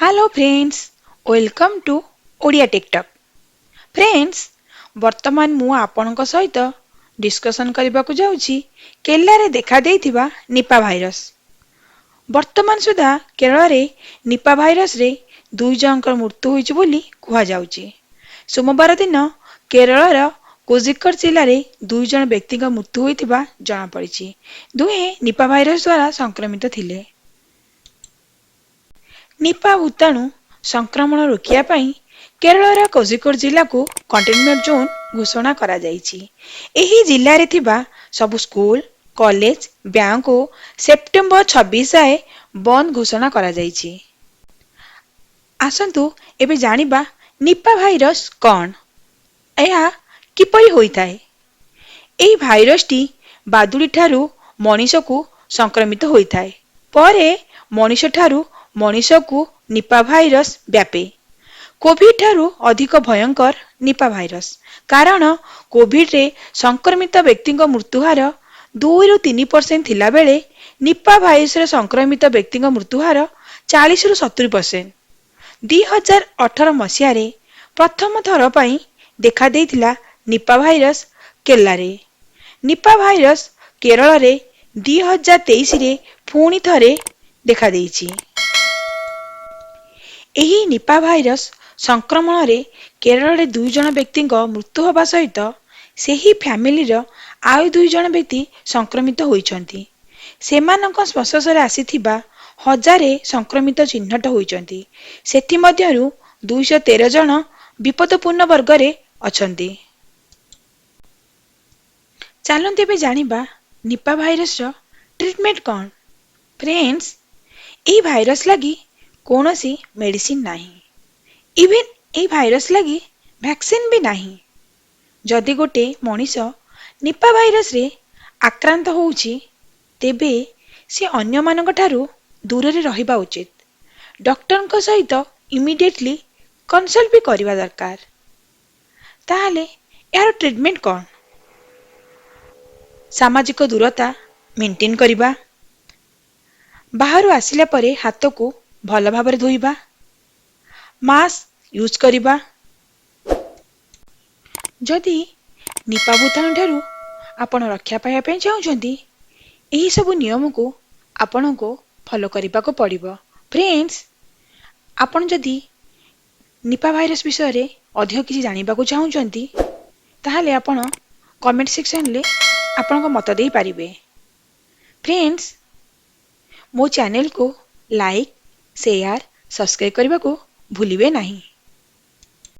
Hello friends, welcome to Odia TikTok. Friends, ବର୍ତ୍ତମାନ ମୁଁ ଆପଣଙ୍କ ସହିତ ଡିସ୍କସନ୍ କରିବାକୁ ଯାଉଛି କେରଳାରେ ଦେଖାଦେଇଥିବା ନିପା ଭାଇରସ। ବର୍ତ୍ତମାନ ସୁଦ୍ଧା କେରଳରେ ନିପା ଭାଇରସରେ 2 ଜଣଙ୍କର ମୃତ୍ୟୁ ହୋଇଛି ବୋଲି କୁହାଯାଉଛି। ସୋମବାର ଦିନ କେରଳର କୋଜିକୋଡ ଜିଲ୍ଲାରେ 2 ଜଣ ବ୍ୟକ୍ତିଙ୍କ ମୃତ୍ୟୁ ହୋଇଥିବା ଜଣାପଡ଼ିଛି। ଦୁହେଁ ନିପା ଭାଇରସ ଦ୍ୱାରା ସଂକ୍ରମିତ ଥିଲେ। ନିପା ଭୂତାଣୁ ସଂକ୍ରମଣ ରୋକିବା ପାଇଁ କେରଳର କୋଜିକୋଡ ଜିଲ୍ଲାକୁ କଣ୍ଟେନମେଣ୍ଟ ଜୋନ୍ ଘୋଷଣା କରାଯାଇଛି। ଏହି ଜିଲ୍ଲାରେ ଥିବା ସବୁ ସ୍କୁଲ, କଲେଜ, ବ୍ୟାଙ୍କକୁ ସେପ୍ଟେମ୍ବର 26 ଯାଏ ବନ୍ଦ ଘୋଷଣା କରାଯାଇଛି। ଆସନ୍ତୁ ଏବେ ଜାଣିବା ନିପା ଭାଇରସ କ'ଣ, ଏହା କିପରି ହୋଇଥାଏ। ଏହି ଭାଇରସଟି ବାଦୁଡ଼ିଠାରୁ ମଣିଷକୁ ସଂକ୍ରମିତ ହୋଇଥାଏ। ପରେ ମଣିଷଠାରୁ ମଣିଷକୁ ନିପା ଭାଇରସ ବ୍ୟାପେ। କୋଭିଡ ଠାରୁ ଅଧିକ ଭୟଙ୍କର ନିପା ଭାଇରସ, କାରଣ କୋଭିଡରେ ସଂକ୍ରମିତ ବ୍ୟକ୍ତିଙ୍କ ମୃତ୍ୟୁହାର 2ରୁ 3% ଥିଲାବେଳେ ନିପା ଭାଇରସରେ ସଂକ୍ରମିତ ବ୍ୟକ୍ତିଙ୍କ ମୃତ୍ୟୁହାର 40ରୁ 70%। 2018 ମସିହାରେ ପ୍ରଥମ ଥର ପାଇଁ ଦେଖାଦେଇଥିଲା ନିପା ଭାଇରସ କେରଳାରେ। ନିପା ଭାଇରସ କେରଳରେ 2023ରେ ପୁଣି ଥରେ ଦେଖାଦେଇଛି। ଏହି ନିପା ଭାଇରସ ସଂକ୍ରମଣରେ କେରଳରେ 2 ଜଣ ବ୍ୟକ୍ତିଙ୍କ ମୃତ୍ୟୁ ହେବା ସହିତ ସେହି ଫ୍ୟାମିଲିର ଆଉ 2 ଜଣ ବ୍ୟକ୍ତି ସଂକ୍ରମିତ ହୋଇଛନ୍ତି। ସେମାନଙ୍କ ସଂସ୍ପର୍ଶରେ ଆସିଥିବା 1000 ସଂକ୍ରମିତ ଚିହ୍ନଟ ହୋଇଛନ୍ତି। ସେଥିମଧ୍ୟରୁ 213 ଜଣ ବିପଦପୂର୍ଣ୍ଣ ବର୍ଗରେ ଅଛନ୍ତି। ଚାଲନ୍ତୁ ଏବେ ଜାଣିବା ନିପା ଭାଇରସର ଟ୍ରିଟମେଣ୍ଟ କ'ଣ। ଫ୍ରେଣ୍ଡସ୍, ଏହି ଭାଇରସ ଲାଗି କୌଣସି ମେଡିସିନ ନାହିଁ। ଇଭେନ୍ ଏହି ଭାଇରସ ଲାଗି ଭ୍ୟାକ୍ସିନ୍ ବି ନାହିଁ। ଯଦି ଗୋଟେ ମଣିଷ ନିପା ଭାଇରସରେ ଆକ୍ରାନ୍ତ ହେଉଛି, ତେବେ ସେ ଅନ୍ୟମାନଙ୍କ ଠାରୁ ଦୂରରେ ରହିବା ଉଚିତ। ଡକ୍ଟରଙ୍କ ସହିତ ଇମିଡ଼ିଏଟଲି କନସଲ୍ଟ ବି କରିବା ଦରକାର। ତାହେଲେ ଏହାର ଟ୍ରିଟମେଣ୍ଟ କ'ଣ? ସାମାଜିକ ଦୂରତା ମେଣ୍ଟେନ୍ କରିବା, ବାହାରୁ ଆସିଲା ପରେ ହାତକୁ ଭଲ ଭାବରେ ଧୋଇବା, ମାସ୍କ ୟୁଜ୍ କରିବା। ଯଦି ନିପା ଭୂତାଣୁ ଠାରୁ ଆପଣ ରକ୍ଷା ପାଇବା ପାଇଁ ଚାହୁଁଛନ୍ତି, ଏହିସବୁ ନିୟମକୁ ଆପଣଙ୍କୁ ଫଲୋ କରିବାକୁ ପଡ଼ିବ। ଫ୍ରେଣ୍ଡସ୍, ଆପଣ ଯଦି ନିପା ଭାଇରସ ବିଷୟରେ ଅଧିକ କିଛି ଜାଣିବାକୁ ଚାହୁଁଛନ୍ତି, ତାହେଲେ ଆପଣ କମେଣ୍ଟ ସେକ୍ସନରେ ଆପଣଙ୍କ ମତ ଦେଇପାରିବେ। ଫ୍ରେଣ୍ଡସ୍, ମୋ ଚ୍ୟାନେଲକୁ ଲାଇକ୍, ସେୟାର, ସବସ୍କ୍ରାଇବ୍ କରିବାକୁ ଭୁଲିବେ ନାହିଁ।